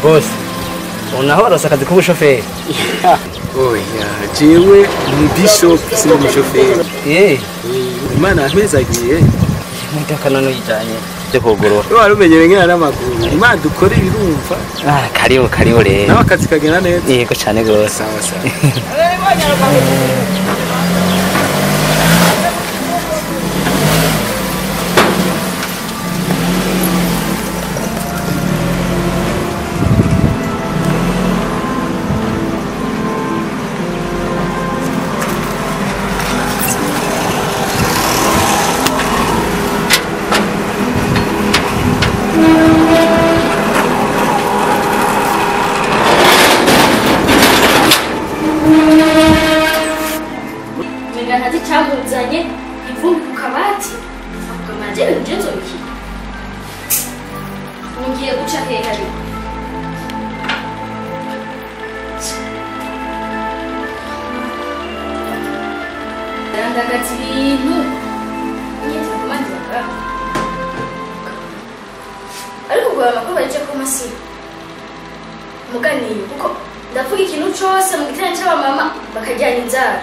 Boss, unaho waronse akazi k'ubushoferi? Oya, jewe ni bishop si umushoferi. Eh, Imana yampezagiye. Imodoka none uyijanye yo kugorora. Wari umenyereye ngena n'amaguru. Imana dukora ibirumva. Ah, karibu karibu rero. Nawe akazi kagenda neza. Yego cyane gose. Sawa sawa. Menga ntazi icyamuzanye ivumbi ku kabati avuga manje ibintu je nzobikira ubu ngiye guca hehe ariko ndandagaza ibintu nyine kumanira ngaho ariko ubwo ayo makuru baje ko masiba muganiye kuko ndavuga ikintu cose mu giterane c'abamama bakajyana inzara.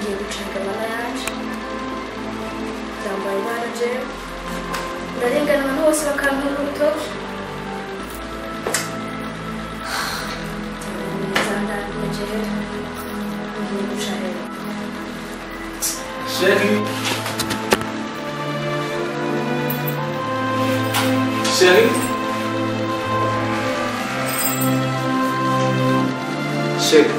Ngiye gucanga mama yanje ndambaye ibara jewe ndarengana abantu bose bakantunga urutoki nzandangiye jewe ngiye guca rero. Chérie. Chérie. Chérie.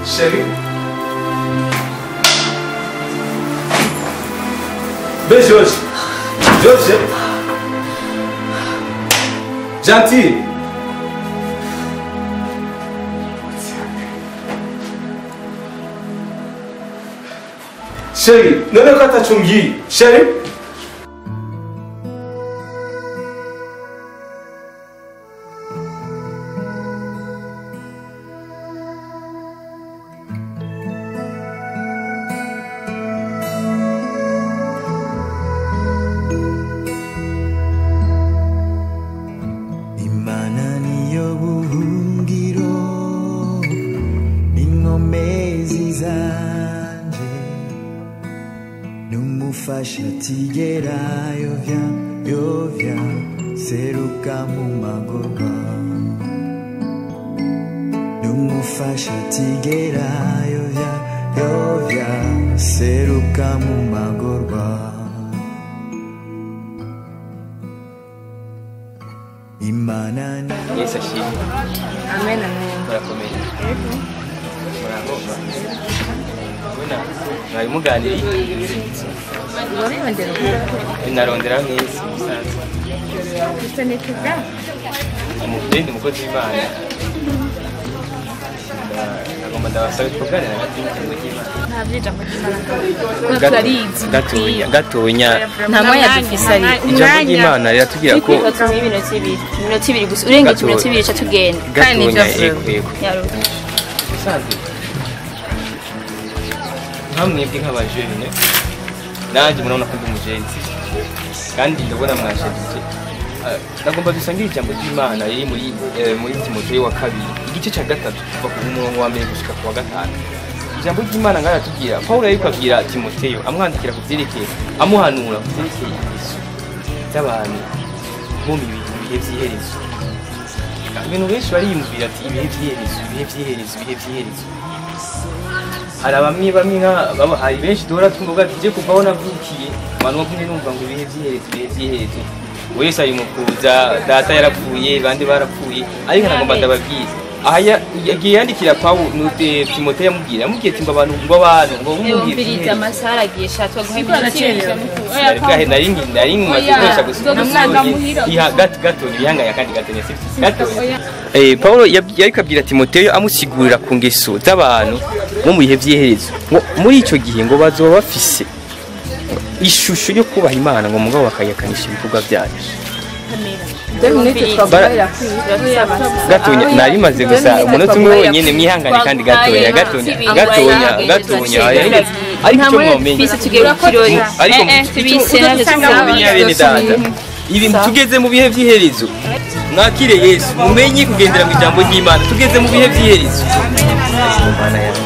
Chérie. Be George. George. Gentil. Chérie, none ko atacumbwiye. Chérie. Imana niyo buhungiro n'inkomezi zanje n'umufasha atigera yovya yovya seruka mu magorwa n'umufasha atigera yovya yovya seruka mu magorwa. Imana ni Yesu ashimwe. Amen amen. Murakomeye. Muragomba. Ubona mwari muganiriye. Warondera Narondera mwese musanzwe. gusa Umubyeyi ni umukozi w'Imana. Nagomba ndabasabe tukaganira hagati y'ijambo ry'Imana. Nta by'ijambo ry'Imana turabizi. Gatonya gatonya. Nta mwanya dufise ariko. Ijambo ry'Imana riratubwira ko Twifatanya iminota ibiri iminota ibiri gusa urengeje iminota ibiri ca tugenda. Kandi gatonya nivyo yego yego. Nyaruka. Musanzwe nka mwebwe nk'abajene nanjye murabona ko ndi umujene kandi ndabona mwashajije. Nagomba dusangire ijambo ry'Imana riri muri muri Timoteyo wa kabiri igice cya gatatu kuva ku murongo wa mbere gushika ku wa gatanu. Ijambo ry'Imana ngaho aratubwira Pawulo yariko abwira Timoteyo amwandikira ku vyerekeye amuhanura ku vyerekeye ingeso z'abantu bo mu bihe vy'iherezo. Ibintu benshi bariyumvira ati ibihe vy'iherezo ibihe vy'iherezo ibihe vy'iherezo. Hari bamwe bamwe nka hari benshi duhora twumva ati je kuva aho navukiye abantu bagumye numva ngo ibihe vy'iherezo ibihe vy'iherezo. Wese ari mu kuza data yarapfuye bandi barapfuye ariko nagomba ndababwira aha yagiye yandikira Pawulo nute Timoteyo yamubwira ati ngo abantu ngo abantu ngo Yumviriza amasaha aragiye sha twaguha iminota ibiri. Nari nkimaze gukoresha gusa iha gato gato ibihangaya kandi gato sivyo gato. Paulo yariko abwira Timoteyo amusigurira ku ngeso z'abantu bo mu bihe vy'iherezo ngo muri ico gihe ngo bazoba bafise ishusho yo kubaha Imana ngo mugabo bakayakanisha ibikorwa byayo. Gatonya narimaze gusa umunota umwe wonyene mwihangane kandi gatonya gatonya gatonya gatonya. Ariko icyo mwomenya dufise tugiye mu kirori. Ariko tubise navyo mwomenya bene data, ibi tugeze mu bihe by'iherezo. Mwakire Yesu, mumenye kugendera mu ijambo ry'Imana. Tugeze mu bihe by'iherezo. Imana yanjye,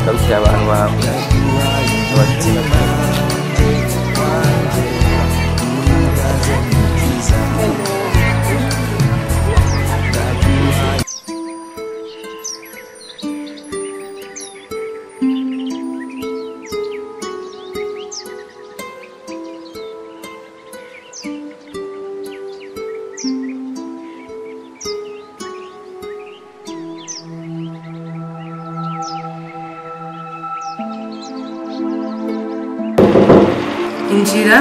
ndabukira abantu bawe abatsina. Injira.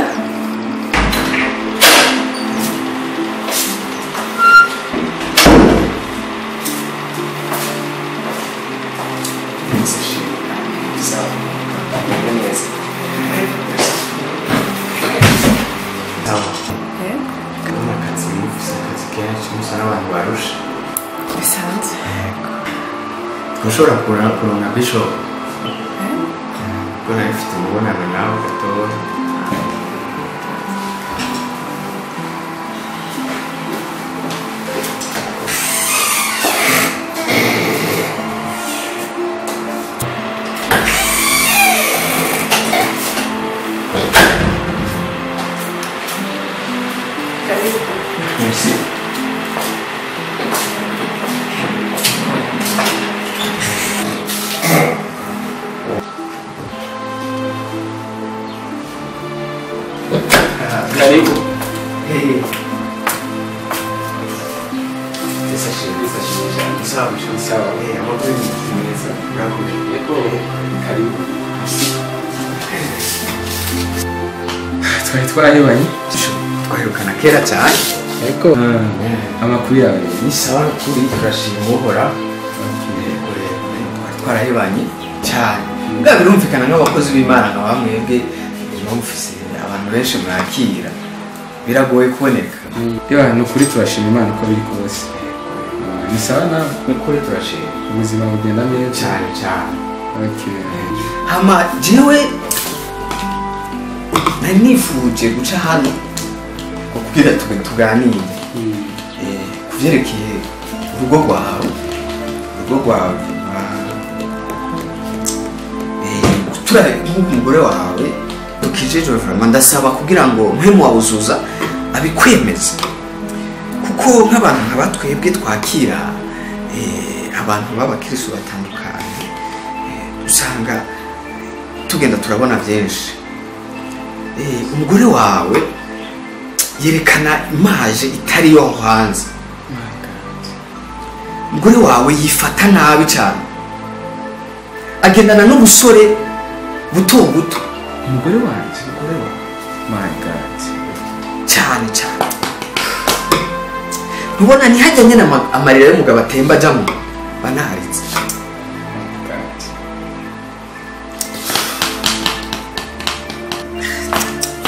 Ushobora kuronka Bishop ko nari mfite umubonano nawe gatoya. Merci. Karibu. Hey. Karibu. Twari twarahebanye. Twaherukana kera cyane. Ariko amakuru yawe ni sawa kuri turashima Uhoraho. Twari twarahebanye cyane. Bwa birumvikana nk'abakozi b'Imana nka bamwebwe mufise abantu benshi mwakira biragoye kuboneka. Yewe ni ukuri turashima Imana uko biri kose. Ni sawa nawe? Ni ukuri turashima. Ubuzima bugenda neza cyane cyane. Okay. Hama jewe nari nifuje guca hano kugira tuganire kuvyerekeye urugo rwawe. Turabe nk'umugore wawe ukijejwe vraiment ndasaba kugira ngo mpemu wawuzuza abikwemeza, kuko nk'abantu nka batwebwe twakira abantu b'abakristo batandukanye, usanga tugenda turabona byinshi. Umugore wawe yerekana imaje itari yo hanze. Umugore wawe yifata nabi cyane, agendana n'ubusore buto buto. Umugore wanje? Umugore wawe. My God. Cyane cyane. Ntubona ntihajya nyine amarira y'umugabo atemba ajyamo banaharitse.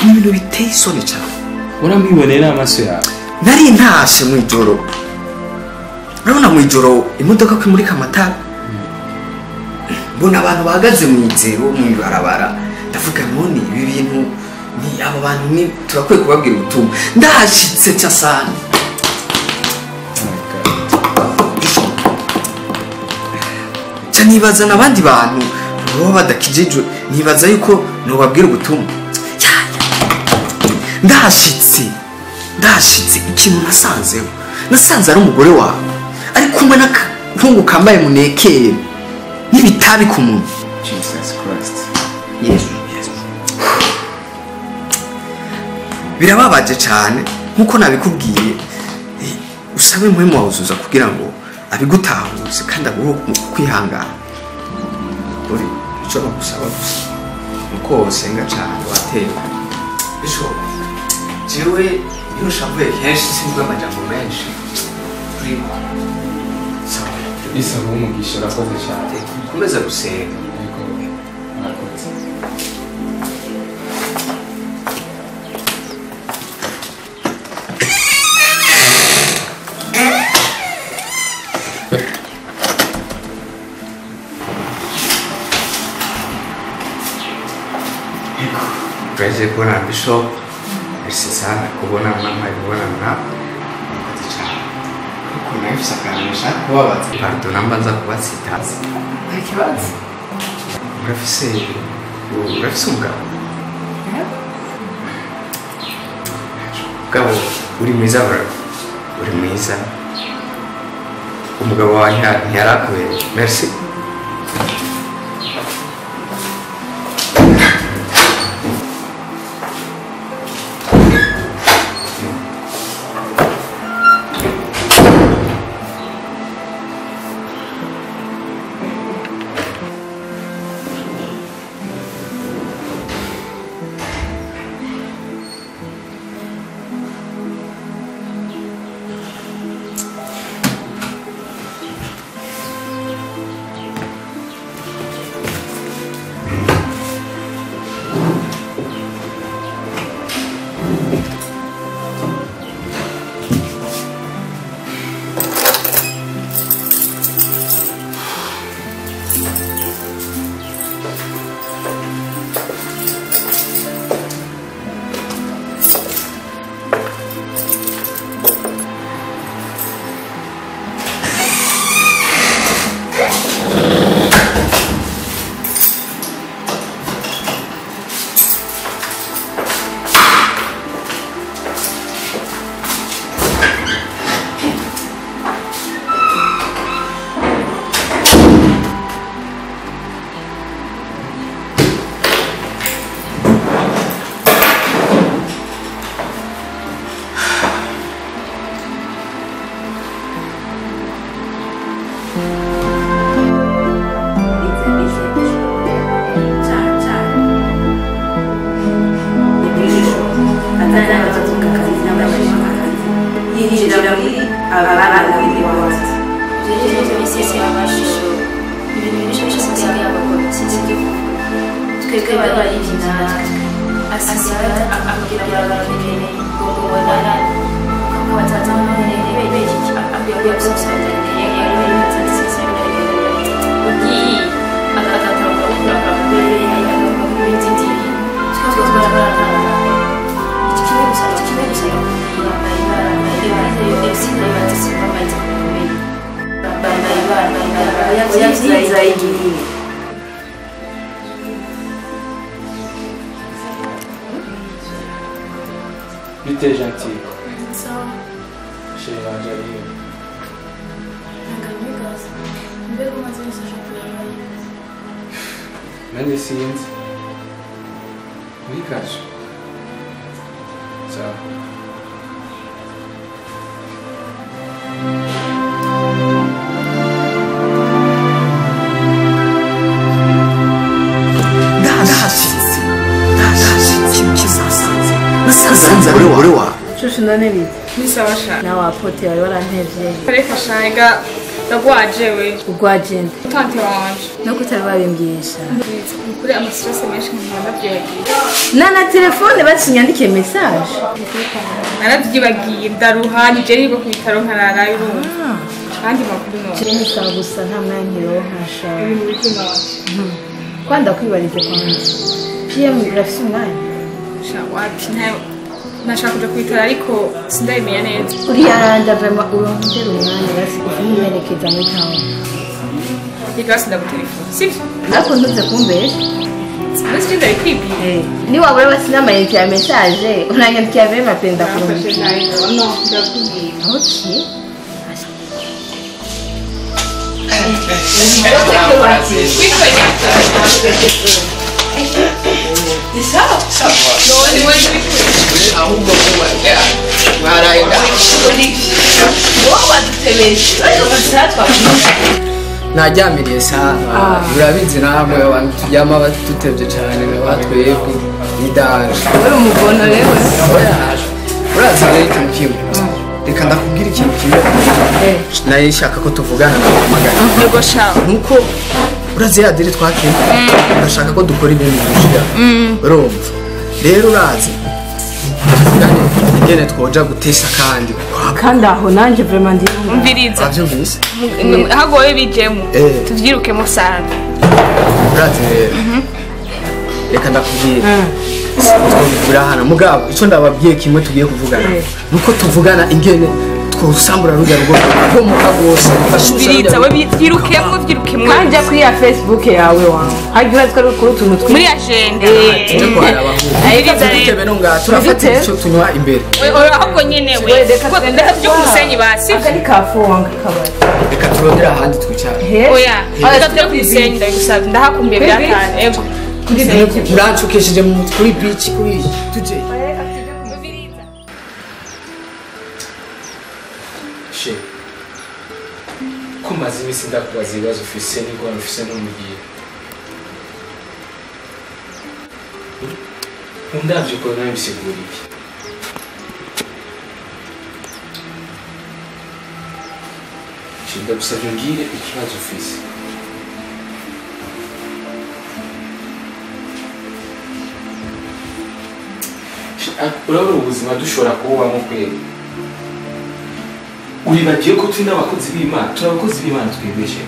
Ni ibintu biteye isoni cyane. Uramwibonera n'amaso yawe? Nari ntashe mu ijoro. Urabona mu ijoro imodoka ko imurika amatara, mbona abantu bahagaze mu izero mu ibarabara, ndavuga none ibi bintu ni aba bantu ni turakwiye kubabwira ubutumwa. Ndahashitse cyasana. Ca nibaza n'abandi bantu baba badakijijwe, nibaza yuko nobabwira ubutumwa. Ndahashitse ikintu nasanzeho, nasanze ari umugore wawe ari kumwe n'akahungu kambaye munekere n'ibitabi ku munwa. Jesus Christ. Yesu, Yesu. Birababaje cyane nkuko nabikubwiye, usabe mpemu wawuzuza kugira ngo abigutahuze kandi aguhe kwihangana. Uri icyo bagusaba gusa nuko wosenga cyane watewe. Bishop, jewe iyo ushavuye kenshi simvuga amajambo menshi. Turimo. Sawa. Isaba umugisha, urakoze cyane. Komeza gusenga. Yego, murakoze. Naje kubona Bishop. Merci sana kubona mama kubona na. Murakoze cyane. Kuko nahise akantu nshaka kubabaza. Pardon namba nza kubatsitaza. Nta kibazo. Urafise umugabo? Mugabo uri mwiza bro. Uri mwiza. Umugabo wawe ntiyarakubereye. Merci. Bite gentil. Sawa. Chérie wanje ari hehe? Ntangamugaza. Mbega umaze iminsi ushaka kurara. Nanjye sinzi. Muri kasho. Sawa. Shushu none bite? Ni sawa sha. Nawe apote wari warantevye. Reka sha ega ndagwaje we. Ugwaje nde? Tante wanje. No kutari wabimbwisha. Kuri ama stress menshi nkaba ndavyibagiye. Na telefone bacinyandikiye message. Naravyibagiye ndaruha nije nirwo ku bitaro nkarara urumva. Kandi makuru none. Kiri ni sawa gusa nta mwanya nkironka sha. Ibintu bike none. Kwanda kwibarize kwanza. PM urafise umwanya? Sha wapi ntayo. Nashaka kuja ku bitaro ariko sindabimenya neza. Uriya ndavema urondera umwanya basi umumerekeza muri town. Reka basi ndagutelefona sivyo? Ariko ntuze kumbesha. Mbese ndabikwibwiye. Ni wabura basi n'amayinite ya message uranyandikiye vema pe ndakurungikira. No, ndakubwiye. Okay. Naryamiriye sana urabizi namwe abantu turyama dutevye cane batwebwe ni danger. Uri umugono rero. Urazi rero ikintu kimwe, reka ndakubwira ikintu kimwe nayo nshaka ko tuvugana naguhamagara. Yego sha. Nuko urazi ya diri twakina ndashaka ko dukora ibintu bishya. Urumva rero urazi tuvugane ingene twoja gutesa kandi kandi aho nanje vraiment ndi umviriza. Avyumvise? Hagoye bijemo tuvyirukemo sana. Urazi rero reka ndakubwira Burahana mugabo ico ndababwiye kimwe tugiye kuvugana nuko tuvugana ingene twosambura rujya rugo komoka rwose. Biriza we, byirukemwo, byirukemwo. Kandi jya kuri ya Facebook yawe wawe hajya urazi ko ari ukuri utuntu twinshi. Muri agenda. Tuje kuharaba. Biriza rero. Tutebe no ngaha turafata Tujye. icyo tunywa imbere. Oya, ahubwo nyene we. We, reka Kuko tugende. reka tujye ku musenyi basi. Aka ni kafunga kabari. Reka turondere ahandi twicara. Oya, reka tujye ku musenyi, ndabigusabye, ndahakumbuye byatanye. Ego. Murancukishije kuri beach kuri tuje. She ko maze iminsi ndakubaza ibibazo ufise n'ingorane ufise n'umugiye undavye ukuntu nawe bisigura iki? She, ndagusavye umbwire ikibazo ufise. She, urabona ubuzima dushobora kububamo kweli? Uribagiye ko turi n'abakozi b'Imana, turi abakozi b'Imana twebwe she.